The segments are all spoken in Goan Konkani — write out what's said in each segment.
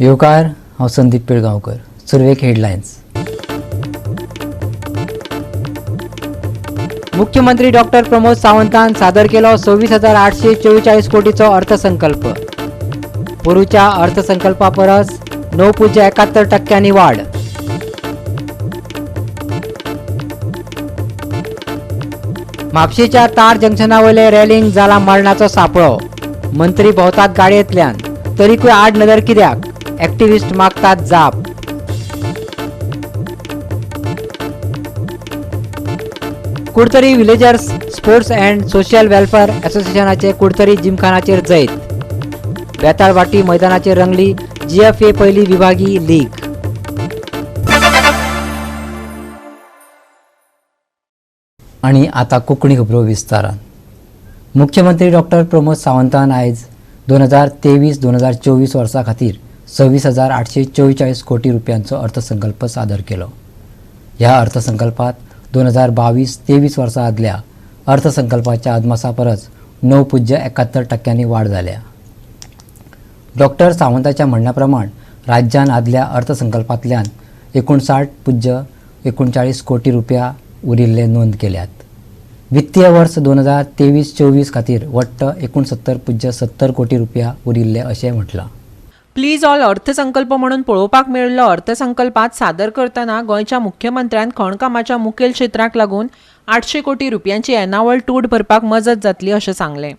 येवकार, हांव संदीप पिळगांवकर. सुरवेक हेडलायन्स. मुख्यमंत्री डॉक्टर प्रमोद सावंतान सादर केलो 26,844 कोटीचो अर्थसंकल्प. पोरूच्या अर्थसंकल्पा परस 9.71% वाढ. म्हापशेच्या तार जंक्शनावयले रॅलिंग जाला मरणाचो सापळो. मंत्री भोंवतात गाडयेंतल्यान, तरीकूय आड नदर कित्याक? एक्टिविस्ट मागतात जाप. Curtorim villagers sports and social welfare असोसिएशनाचे Curtorim जिमखानाचेर जैत. बेताळवाटी मैदानाचेर रंगली जीएफए पयली विभागी लीग. आनी आतां कोंकणी खबरो विस्तारान. मुख्यमंत्री डॉक्टर प्रमोद सावंतान आयज 2023 2024 वर्सा खातीर 26,844 कोटी रुपयांचो अर्थसंकल्प सादर केलो. ह्या अर्थसंकल्पात 2022-23 वर्सा आदल्या अर्थसंकल्पाच्या अदमासा परस 9.71% वाड जाल्या. डॉक्टर सावंताच्या म्हणण्या प्रमाण राज्यान आदल्या अर्थसंकल्पांतल्यान 59.39 कोटी रुपया उरिल्ले नोंद केल्यात. वित्तीय वर्स 2023-24 खातीर वट्ट 69.70 कोटी रुपया उरिल्ले अशें म्हटलां. प्लीज ऑल अर्थसंकल्प म्हणून पळोवपाक मेळिल्लो अर्थसंकल्पात सादर करतना गोंयच्या मुख्यमंत्र्यान खणकामाच्या मुखेल क्षेत्राक लागून 800 कोटी रुपयांची येणावळ तूट भरपाक मजत जातली अशें सांगलें.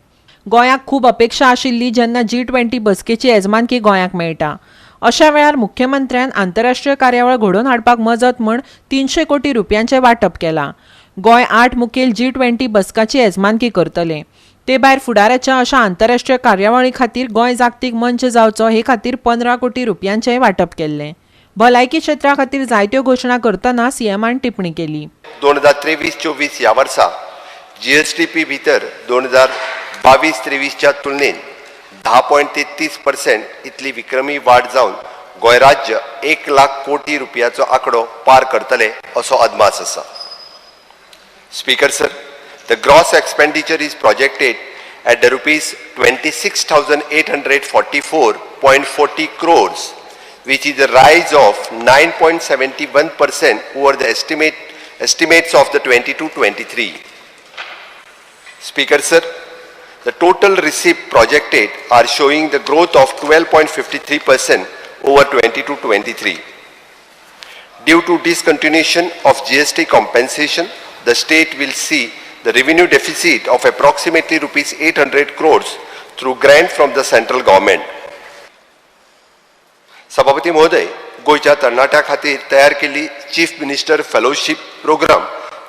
गोंयाक खूब अपेक्षा आशिल्ली जेन्ना G20 बसकेची येजमानकी गोंयाक मेळटा. अशा वेळार मुख्यमंत्र्यान आंतरराष्ट्रीय कार्यावळ घडोवन हाडपाक मजत म्हूण 300 कोटी रुपयांचें वांटप केलां. गोंय 8 मुखेल G20 बसकाची येजमानकी करतलें. ते भायर फुडाराच्या अशा आंतरराष्ट्रीय कार्यावळी खातीर गोंय जागतीक मंच जावचो हे खातीर 15 कोटी रुपयांचेंय वांटप केल्लें. भलायकी क्षेत्रा खातीर जायत्यो घोशणा करतना सीएमान टिप्पणी केली. 2023-24 ह्या वर्सा जीएसडीपी भितर 2022-23च्या तुलनेन 10.33% इतली विक्रमी वाड जावन गोंय राज्य 1 लाख कोटी रुपयाचो आंकडो पार करतले असो अदमास आसा. Speaker sir, the gross expenditure is projected at the rupees 26,844.40 crores, which is a rise of 9.71% over the estimates of the 22-23. Speaker sir, the total receipt projected are showing the growth of 12.53% over 22-23. Due to discontinuation of GST compensation, the state will see the revenue deficit of approximately rupees 800 crores through grant from the central government. सभापती महोदय, गोंयच्या तरणाट्या खातीर तयार केल्ली चीफ मिनिस्टर फेलोशीप प्रोग्राम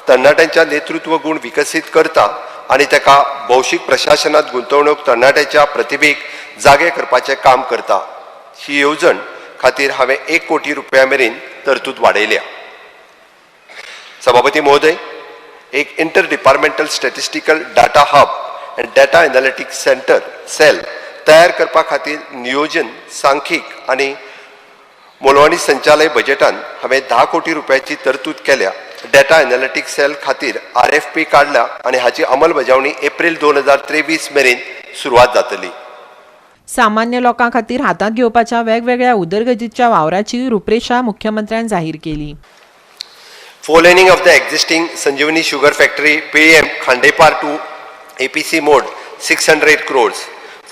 तरणाट्यांच्या नेतृत्व गूण विकसीत करता आनी ताका भौशीक प्रशासनात गुंतवणूक तरणाट्याच्या प्रतिभेक जागे करपाचें काम करता. ही येवजण खातीर हांवें 1 कोटी रुपया मेरेन तरतूद वाडयल्या. सभापती महोदय, एक inter departmental statistical data hub and data analytics centre cell तयार करपा खातीर नियोजन, सांख्यिक आनी मोलवणी संचालय बजेटान हांवें 10 कोटी रुपयाची तरतूद केल्या. डेटा एनालिटिक्स सेल खातीर RFP काडल्या आनी हाची अंमलबजावणी एप्रील 2023 मेरेन सुरवात जातली. सामान्य लोकां खातीर हातांत घेवपाच्या वेगवेगळ्या उदरगतीच्या वावराची रुपरेशा मुख्यमंत्र्यान जाहीर केली. Four laning of the existing Sanjeevani Sugar Factory PM Khandepar to APC Mode, 600 crores.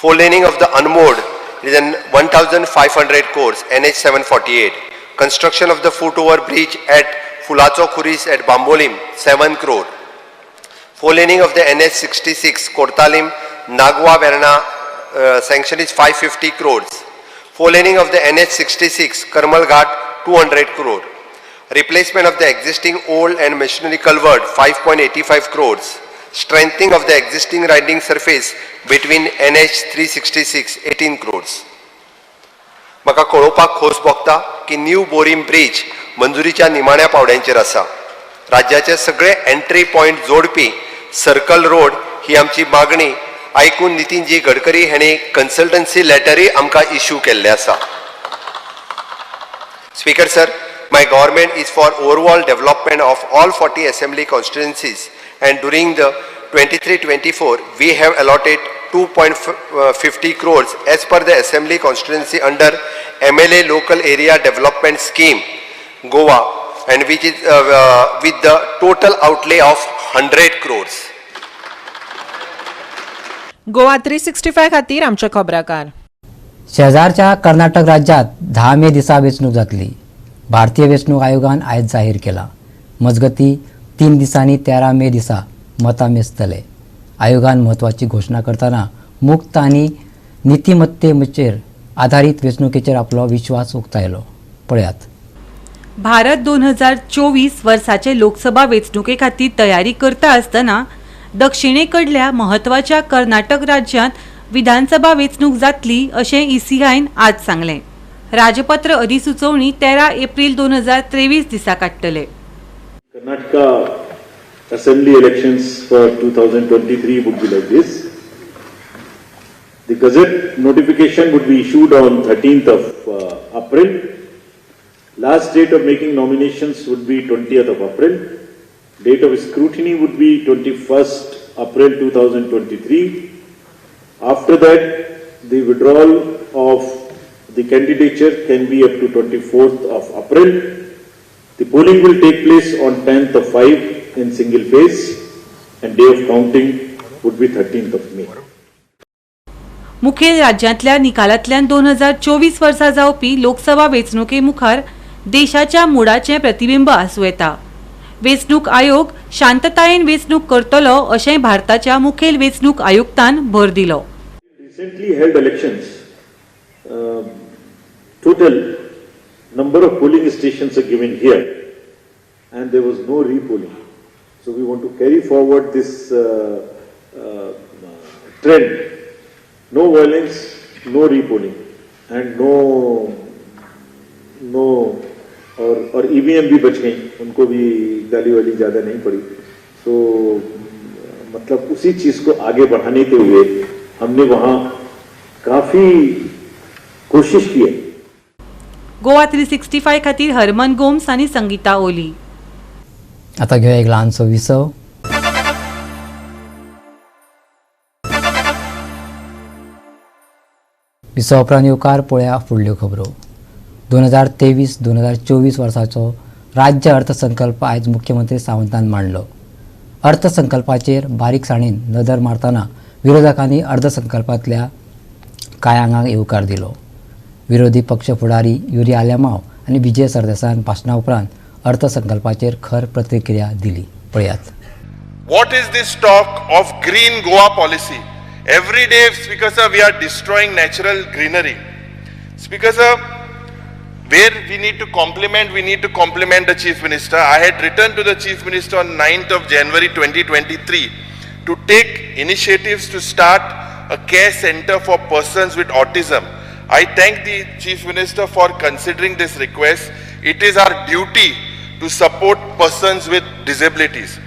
Four laning of the Anmod is an 1500 crores, NH 748. Construction of the foot over bridge at Fulacho Khuris at Bambolim, 7 crore. Four laning of the NH 66 Cortalim Nagwa Verna sanction is 550 crores. Four laning of the NH 66 Karmal Ghat, 200 crore. Replacement of the existing old and machinery culvert, 5.85 crores. Strengthening of the existing riding surface between NH 366, 18 crores. म्हाका कळोवपाक खोस भोगता की न्यू बोरीम ब्रिज मंजुरीच्या निमाण्या पावड्यांचेर आसा. राज्याचे सगळे एंट्री पॉयंट जोडपी सर्कल रोड ही आमची मागणी आयकून नितीनजी गडकरी हांणी कन्सल्टन्सी लेटरूय आमकां इश्यू केल्लें आसा. Speaker sir, my government is for overall development of all 40 assembly constituencies, and during the 23-24 we have allotted 2.50 crores as per the Assembly constituency under MLA Local Area Development Scheme, Goa, and which is with the total outlay of 100 crores. Goa 365 खातीर आमचे खबराकार. शेजारच्या कर्नाटक राज्यात 10 मे दिसा वेंचणूक जातली. भारतीय वेंचणूक आयोगान आयज जाहीर केला. मजगती 3 दिसांनी 13 मे दिसा मतां मेजतले. आयोगान म्हत्वाची घोशणा करतना मुक्त आनी नितीमत्तेचेर आधारीत वेंचणुकेचेर आपलो विश्वास उक्तायलो. पळयात. भारत 2024 वर्साचे लोकसभा वेंचणुके खातीर तयारी करता आसतना दक्षिणेकडल्या म्हत्वाच्या कर्नाटक राज्यांत विधानसभा वेंचणूक जातली अशें ईसीआयन आज सांगलें. राजपत्र अधिसुचोवणी 13 एप्रील 2023 दिसा काडटले. Karnataka Assembly elections for 2023 would be like this. The Gazette notification would be issued on 13th of April. Last date of making nominations would be 20th of April. Date of scrutiny would be 21st April 2023. After that, the withdrawal of the candidature can be up to 24th of April. The polling will take place on 10th of 5 in single phase, and day of counting would be 13th of May. मुखेल राज्यांतल्या निकालांतल्यान 2024 वर्सा जावपी लोकसभा वेंचणुके मुखार देशाच्या मुडाचें प्रतिबिंब आसूं येता. वेंचणूक आयोग शांततायेन वेंचणूक करतलो अशें भारताच्या मुखेल वेंचणूक आयुक्तान भर दिलो. Recently held elections, total number of polling stations are given here, and there was no repolling. So we want to carry forward this trend. No violence, no repolling, and no Aur EVM भी बच गई, उनको भी गाली वाली ज्यादा नहीं पड़ी. सो मतलब उसी चीज को आगे बढ़ाने के लिए हमने वहां काफी कोशिश की है. गोवा 365 खातीर हरमन गोम्स आनी संगीता ओली. आता घेवया एक ल्हानसो विसव. विसव उपरांत येवकार. पळया फुडल्यो खबरो. 2023 2024 वर्साचो राज्य अर्थसंकल्प आयज मुख्यमंत्री सावंतान मांडलो. अर्थसंकल्पाचेर बारीकसाणेन नदर मारतना विरोधकांनी अर्थसंकल्पांतल्या कांय आंगांक येवकार दिलो. विरोधी पक्ष फुडारी युरी आलेमाव आनी विजय सरदेसायान भाशणा उपरांत अर्थसंकल्पाचेर खर प्रतिक्रिया दिली. पळयात. What is this talk of green Goa policy? Every day, Speaker sir, we are destroying natural greenery. Speaker sir, where we need to compliment, we need to compliment the Chief Minister. I had written to the Chief Minister on 9th of January 2023 to take initiatives to start a care center for persons with autism. I thank the Chief Minister for considering this request. It is our duty to support persons with disabilities.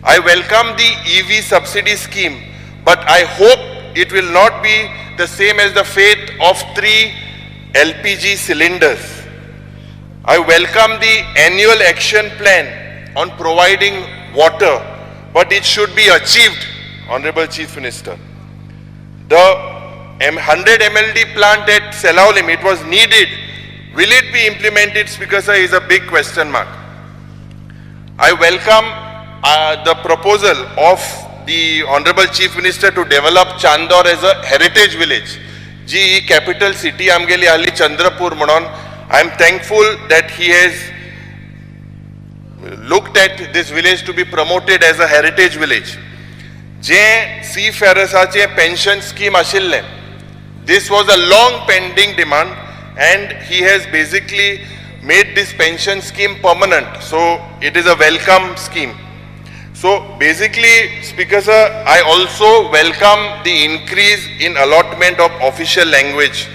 I welcome the EV subsidy scheme, but I hope it will not be the same as the fate of 3 LPG cylinders. I welcome the annual action plan on providing water, but it should be achieved, Honorable Chief Minister. The 100 MLD plant at Selaulim, it was needed. Will it be implemented, Speaker sir, is a big question mark. I welcome the proposal of the Honorable Chief Minister to develop Chandor as a heritage village. Ji he capital city आमगेली आहली चंद्रपूर म्हणून, I am thankful that he has looked at this village to be promoted as a heritage village. जे सी फेरसाचे पेन्शन स्कीम आशिल्लें, this was a long pending demand and he has basically made this pension scheme permanent. So it is a welcome scheme. So basically, Speaker sir, I also welcome the increase in allotment of official language,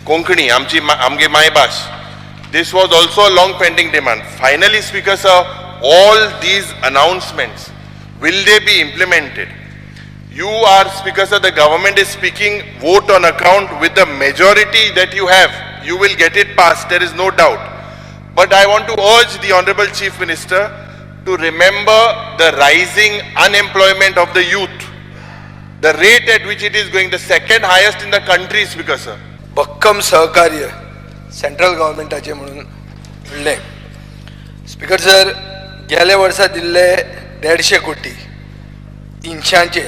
Konkani, आमची आमगे मायभास. This was also a long pending demand. Finally, Speaker sir, all these announcements, will they be implemented? You are, Speaker sir, the government is speaking vote on account with the majority that you have. You will get it passed, there is no doubt. But I want to urge the Honorable Chief Minister to remember the rising unemployment of the youth, The rate at which it is going, the second highest in the country, Speaker sir. भक्कम सहकार्य सेंट्रल गव्हर्मेंटाचें म्हणून म्हणलें. स्पीकर सर, गेल्या वर्सा दिल्ले 150 कोटी 300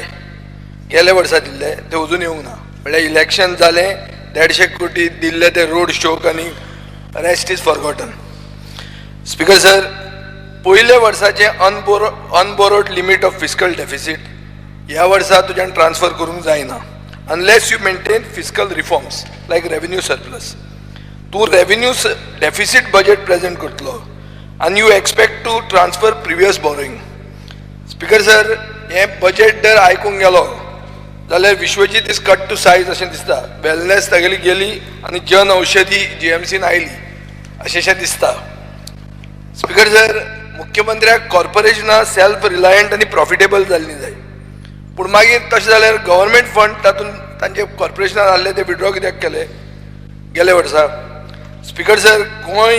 गेल्या वर्सा दिल्ले ते अजून येवंक ना. म्हणल्यार इलेक्शन जालें, 150 कोटी दिल्ले ते रोड शोक आनी rest is forgotten. Speaker sir, पयल्या वर्साचें unborrowed limit of fiscal deficit ह्या वर्सा तुज्यान ट्रान्सफर करूंक जायना unless you maintain fiscal reforms like revenue surplus. तूं रेवेन्यू डेफिसीट बजेट प्रेजेंट करतलो आनी you expect to transfer previous borrowing. Speaker sir, हें बजेट जर आयकूंक गेलो जाल्यार Vishwajit is cut to size अशें दिसता. वेलनेस तागेली गेली आनी जन औषधी जीएमसीन आयली अशेंशें दिसता. स्पीकर सर, मुख्यमंत्र्याक कॉर्पोरेशनां सेल्फ रिलायंट आनी प्रॉफिटेबल जाल्लीं जाय, पूण मागीर तशें जाल्यार गव्हर्मेंट फंड तातूंत तांचे कॉर्पोरेशनान आहले ते विड्रॉ कित्याक केले गेले वर्सा? Speaker sir, Goa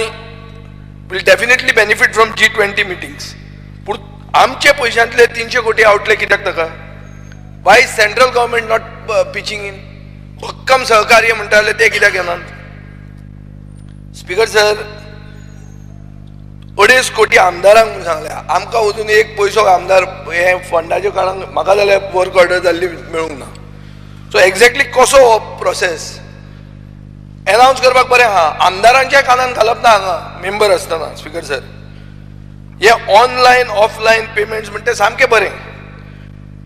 will definitely benefit from G20 meetings, पूण आमचे पयशांतले 300 कोटी आवटले कित्याक ताका? Why central government not pitching in? भक्कम सहकार्य म्हणटाले ते कित्याक येनात? स्पीकर सर, 2.5 कोटी आमदारांक म्हणून सांगले, आमकां अजून एक पयसो आमदार हे फंडाच्यो कारणान म्हाका जाल्यार वर्क ऑर्डर जाल्ली मेळूंक ना. सो एक्झॅक्टली कसो हो प्रोसेस एनावन्स करपाक बरें आहा, आमदारांच्या कानान घालप ना हांगा मेंबर आसतना. स्पीकर सर, हे ऑनलायन ऑफलायन पेमेंट्स म्हणटा सामकें बरें,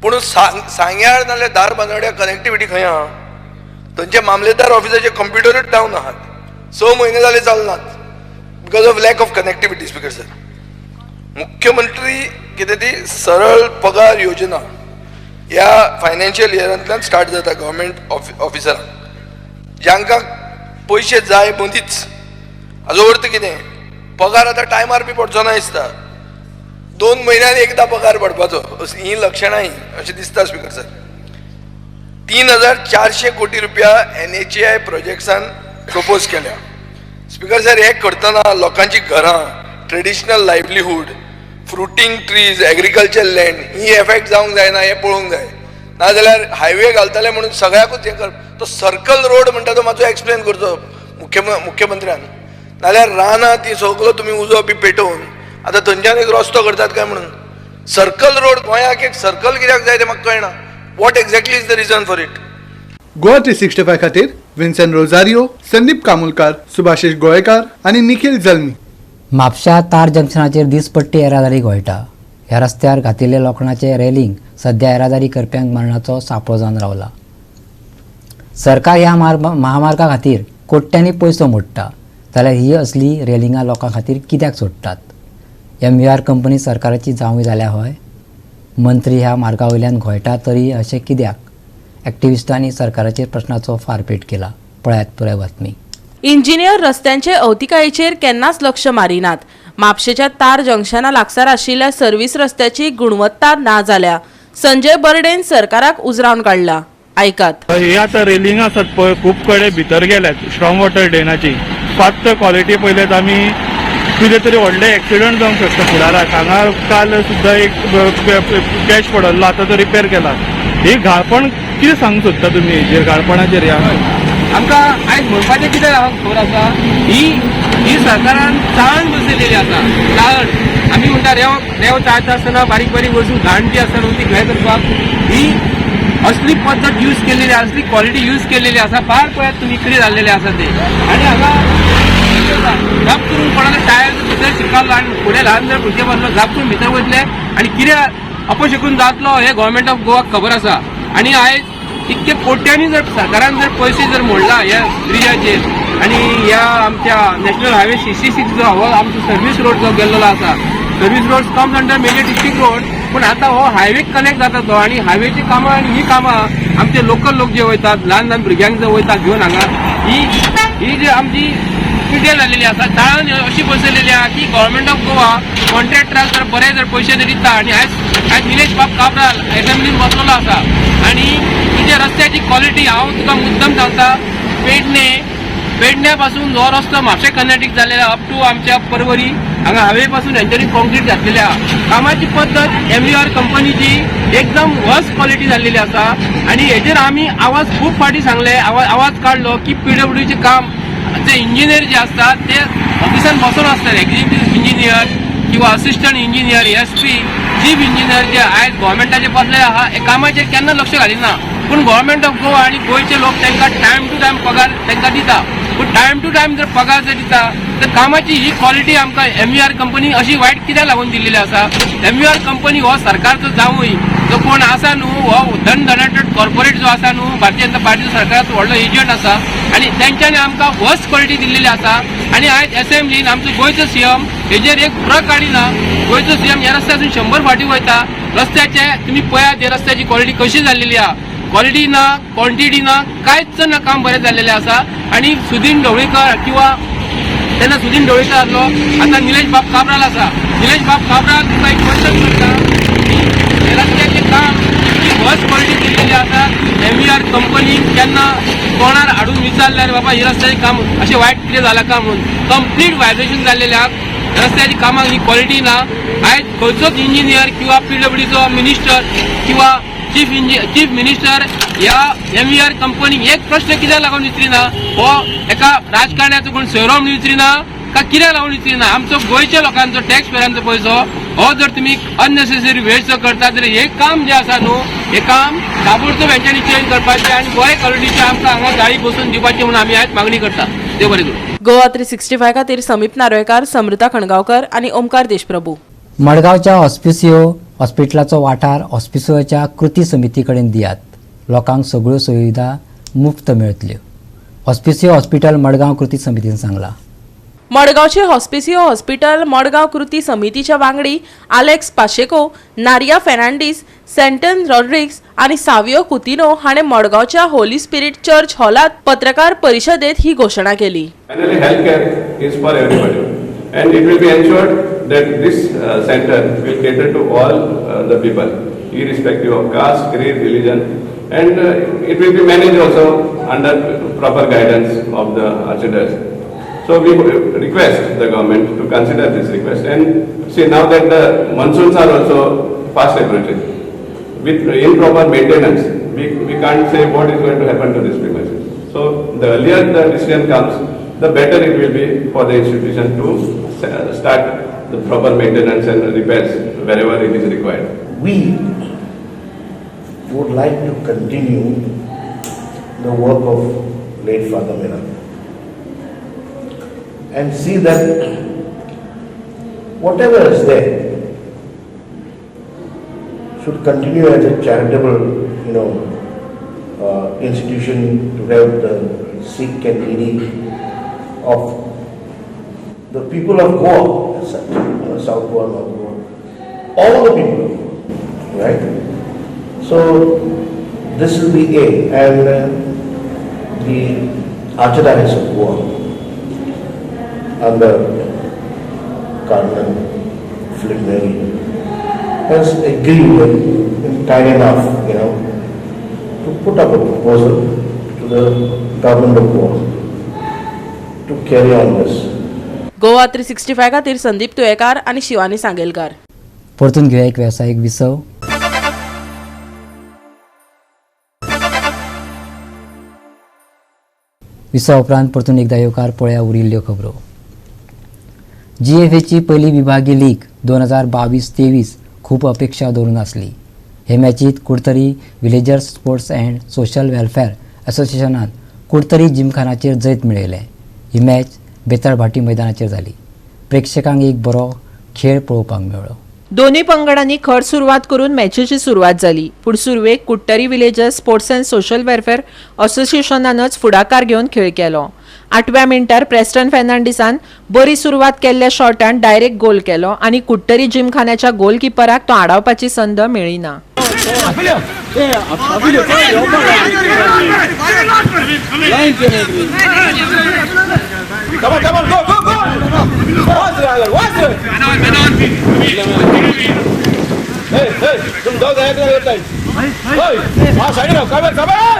पूण सांग्यार नाल्यार धारबांदोड्या कनेक्टिविटी खंय आहा? थंयचे मामलेदार ऑफिसाचे कंप्युटरूच डावन आहात, 6 म्हयने जाले चलनात because of lack of connectivity. Speaker sir, मुख्यमंत्री कितें ती सरळ पगार योजना ह्या फायनान्शियल इयरांतल्यान स्टार्ट जाता गव्हर्मेंट ऑफिसरांक जांकां पयशे जाय मदींच. हाजो अर्थ कितें, पगार आतां टायमार बी पडचो ना दिसता, 2 म्हयन्यान एकदां पगार पडपाचो, हीं लक्षणां हीं अशें दिसता. स्पीकर सर, 3,400 कोटी रुपया NHAI प्रोजेक्ट्सान प्रपोज केल्या. स्पीकर सर, हें करतना लोकांची घरां, traditional livelihood, fruiting trees, agriculture land ही एफेक्ट जावंक जायना हें पळोवंक जाय. नाजाल्यार हायवे घालतले म्हणून सगळ्याकूच हें कर, तो सर्कल रोड म्हणटा तो मातसो एक्सप्लेन करचो मुख्यमंत्र्यान. नाल्यार रानां ती सगळो तुमी उजो बी पेटोवन आतां थंयच्यान एक रस्तो करतात काय म्हणून. सर्कल रोड गोंयाक एक सर्कल कित्याक जाय तें म्हाका कळना. What exactly is the reason for it? Goa 365 खातीर विन्सन रोजारियो, संदीप कामुलकार, सुभाषिश गोयकार आनी निखिल जल्मी. म्हापशा तार जंक्शनाचेर दिसपट्टी येरादारी घोळटा. ह्या रस्त्यार घातिल्ले लोखणाचे रेलिंग सध्या येरादारी करप्यांक मरणाचो सांपळो जावन रावला. सरकार ह्या महामार्गा खातीर कोट्यांनी पयसो मोडटा, जाल्यार ही असली रेलिंगां लोकां खातीर कित्याक सोडटात? MVR company सरकाराची जावं जाल्या हय? मंत्री ह्या मार्गा वयल्यान घोळटा तरी अशें कित्याक? एक्टिविस्टांनी सरकाराचेर प्रश्नाचो फारपेट केला. पळयात पुराय बातमी. इंजिनियर रस्त्यांचे अवतिकायेचेर केन्नाच लक्ष मारिनात. म्हापशेच्या तार जंक्शना लागसार आशिल्ल्या सर्व्हिस रस्त्याची गुणवत्ता ना जाल्या. संजय बर्डेन सरकाराक उजरावन काडला. आयकात. ही आतां रेलिंग आसात पळय खूब कडेन भितर गेल्यात स्ट्रॉंग वॉटर ड्रेनाची. फक्त क्वॉलिटी पळयल्यात आमी कितें तरी व्हडलें एक्सिडंट जावंक शकता फुडाराक. हांगा काल सुद्दां एक कॅश पडल्लो, आतां तो रिपेर केला. ही घाळपण कितें सांगूंक सोदता तुमी हेजेर, घाळपणाचेर? ह्या आमकां आयज म्हणपाचें कितें खबर आसा, ही ही सरकारान चाळण बसयलेली आसा. चाळण आमी म्हणटा रेंव चाळटा आसतना बारीक बारीक वचून घाण जी आसता न्हू ती हें करपाक ही असली पद्दत यूज केलेली, असली क्वॉलिटी यूज केलेली आसा. फार पळयात तुमी कितें जाल्लेलें आसा तें. आनी हांगा झाप करून कोणाले टायर भितर शिरकालो आनी फुडें ल्हान जर भुरगे बसलो झाप करून भितर वयतले आनी कितें अपशकून जातलो हें गव्हर्मेंट ऑफ गोवाक खबर आसा. आनी आयज इतके कोट्यांनी जर सरकारान जर पयशे जर मोडला ह्या ब्रिजाचेर आनी ह्या आमच्या नॅशनल हायवे 66 जो हो आमचो सर्वीस रोड जो गेल्लो आसा, service road comes under major district road, पूण आतां हो हायवेक कनेक्ट जाता तो. आनी हायवेची कामां आनी ही कामां आमचे लोकल लोक जे वयतात, ल्हान ल्हान भुरग्यांक जे वयतात घेवन हांगा, ही ही जी आमची पिड्ड्यार जाल्लेली आसा. चाळण अशी बसयलेली आहा की गव्हर्मेंट ऑफ गोवा कॉन्ट्रॅक्टराक जर बरे जर पयशे दिता. आनी आयज आयज निलेश बाब काब्राल एसेंब्लीन बसलेलो आसा आनी तुज्या रस्त्याची क्वॉलिटी हांव तुका मुद्दम सांगता, पेडणे पेडण्या पासून जो रस्तो म्हापशें कनेक्ट जाल्लेलो अप टू आमच्या परवरी हांगा हायवे पासून हेंच्यांनी कॉन्क्रीट घातलेली आहा. कामाची पद्दत एमवीआर कंपनीची एकदम वर्स्ट क्वॉलिटी जाल्लेली आसा आनी हेजेर आमी आवाज खूब फावटी सांगले, आवाज काडलो की पीडब्ल्यूडीचें काम जे इंजिनियर जे आसतात ते ऑफिसान बसून आसतात, एक्झिक्युटीव इंजिनियर किंवा assistant engineer, SP, chief engineer जे आयज गव्हर्मेंटाचे बसले आहा हे कामाचेर केन्ना लक्ष घालिना. पूण गव्हर्मेंट ऑफ गोवा आनी गोंयचे लोक तांकां टायम टू टायम पगार तांकां दिता, पूण टायम टू टायम जर पगार जर दिता तर कामाची ही क्वॉलिटी आमकां एमवीआर कंपनी अशी वायट कित्याक लागून दिल्लेली आसा. एमवीआर कंपनी हो सरकारचो जावूय जो कोण आसा न्हू, हो धनधनाटेड कॉर्पोरेट जो आसा न्हू, भारतीय जनता पार्टीचो सरकाराचो व्हडलो एजंट आसा आनी तेंच्यांनी आमकां वर्स्ट क्वॉलिटी दिल्लेली आसा. आनी आयज एसेंब्लीन आमचो गोंयचो सीएम हेजेर एक ट्रक काडिना. गोंयचो सीएम ह्या रस्त्यासून 100 फावटी वयता. रस्त्याचे तुमी पळयात, ह्या रस्त्याची क्वॉलिटी कशी जाल्लेली आहा, क्वॉलिटी ना, क्वॉन्टिटी ना, कांयच ना, काम बरें जाल्लेलें आसा. आनी सुदीन ढवळीकर किंवा तेन्ना सुदीन ढवळीकर आसलो, आतां निलेश बाब काब्राल आसा. निलेश बाब काब्राल तुका एक क्वेश्चन करता की हे रस्त्याचें काम इतकी वर्स्ट क्वॉलिटी दिल्लेली आसा, एमवीआर कंपनी केन्ना कोणार हाडून विचारल्यार बाबा ही रस्त्याचें काम अशें वायट कितें जालां काय म्हणून, कंप्लीट व्हायलेशन जाल्लेलें आहा. रस्त्याच्या कामाक ही क्वॉलिटी ना. आयज खंयचोच इंजिनियर किंवा पीडब्ल्यूडीचो मिनिस्टर किंवा चीफ मिनिस्टर ह्या एमवीआर कंपनीक एक प्रश्न कित्याक लागून विचारिना, हो एका राजकारण्याचो कोण सोयरो म्हणून विचारिना का कित्याक लागून विचारिना. आमचो गोंयच्या लोकांचो टॅक्स पेयरांचो पयसो हो जर तुमी अननेसेसरी वेस्ट जर करता जाल्यार हें काम जें आसा न्हू, हें काम ताबडतोब हेंच्यांनी चेंज करपाचें आनी बरे क्वॉलिटीचें आमकां हांगा गाडी बसून दिवपाची म्हणून आमी आयज मागणी करता. देव बरें करूं. गोवा 365 खातीर समीप नार्वेकार, समृता खणगांवकर आनी ओमकार देशप्रभू. मडगांवच्या ऑस्पिसियो हॉस्पिटलाचो वाठार ऑस्पिसियोच्या कृती समिती कडेन दियात, लोकांक सगळ्यो सुविधा मुफ्त मेळटल्यो. ऑस्पिसियो हॉस्पिटल मडगांव कृती समितीन सांगला. मडगांवचे हॉस्पिसियो हॉस्पिटल मडगांव कृती समितीच्या वांगडी आलेक्स पाशेको, नारिया फेर्नांडीस, सेंटन रॉड्रिग्स आनी सावियो कुतिनो हाणें मडगांवच्या होली स्पिरिट चर्च हॉलांत पत्रकार परिशदेंत ही घोशणा केली. Finally, healthcare is for everybody, and it will be ensured that this center will cater to all the people, irrespective of caste, creed, religion, and it will be managed also under proper guidance of the archdiocese. So we request the government to consider this request. And see, now that the monsoons are also fast approaching, with improper maintenance, we can't say what is going to happen to this premises. So the earlier the decision comes, the better it will be for the institution to start the proper maintenance and repairs wherever it is required. We would like to continue the work of late Father Mena and see that whatever is there should continue as a charitable, institution to help the sick and needy of the people of Goa, as such, South Goa, North Goa, all the people of Goa, right? So this is the aim, and the Archdiocese of Goa under Cardinal Philip Neri has agreed and kind enough, to put up a proposal to the government of Goa to carry on this. Goa 365 खातीर संदीप तुयेकार आनी शिवानी सांगेलकार. परतून घेवया एक वेवसायीक विसव. विसवा उपरांत परतून एकदा येवकार पळया उरिल्ल्यो खबरो. जीएफएची पयली विभागीय लीग 2022-23 खूब अपेक्षा दवरून आसली. हे मॅचीत Curtorim villagers sports and social welfare असोसिएशनान Curtorim जिमखानाचेर जैत मेळयलें. ही मॅच बेताळभाटी मैदानाचेर जाली. प्रेक्षकांक एक बरो खेळ पळोवपाक मेळ्ळो. दोन्ही पंगडांनी खर सुरवात करून मॅचीची सुरवात जाली. पूण सुरवेक Curtorim villagers sports and social welfare असोसिएशनानच फुडाकार घेवन खेळ केलो. 8व्या मिनटार प्रेस्टन फेर्नांडीसान बरी सुरवात केल्ल्या शॉटान डायरेक्ट गोल केलो आनी कुडतरी जिमखान्याच्या गोलकिपराक तो आडावपाची संद मेळ्ळी ना. Come on, come on, go, go, go! Hey, hey, तुम दो गए थे hey, हाँ साइड में कवर कवर.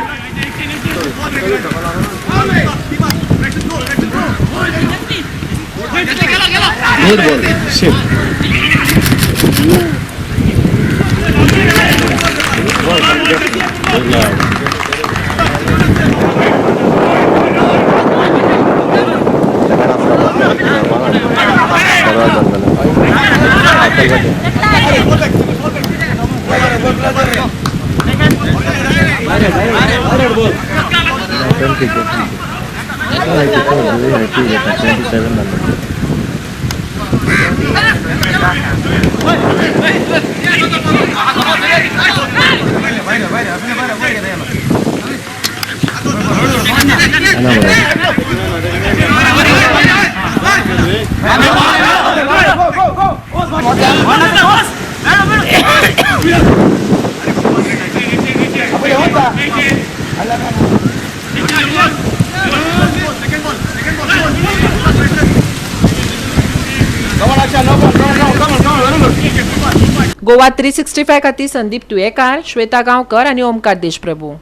गोवा 365 खातीर संदीप तुयेकार, श्वेता गांवकर आनी ओमकार देशप्रभू.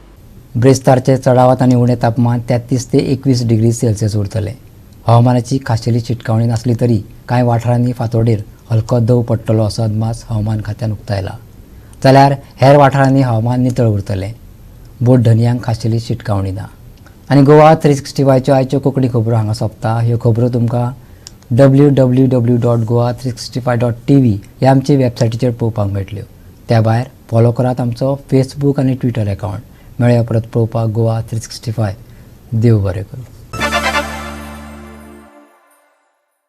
ब्रेस्तारचे चडावत आनी उणें तापमान 33 ते 21 डिग्री सेल्सियस उरतलें. हवामानाची खाशेली शिटकावणी नासली तरी कांय वाठारांनी फांतोडेर हलको दव पडटलो असो अदमास हवामान खात्यान उक्तायला. जाल्यार हेर वाठारांनी हवामान नितळ उरतलें. बोट धनयांक खाशेली शिटकावणी ना. आनी गोवा 365च्यो आयच्यो कोंकणी खबरो हांगा सोंपता. ह्यो खबरो तुमकां www.goa365.tv ह्या आमचे वेबसायटीचेर पळोवपाक मेळटल्यो. त्या भायर फॉलो करात आमचो फेसबूक आनी ट्विटर अकावंट. मेळया परत पळोवपाक गोवा 365. देव बरें करूं.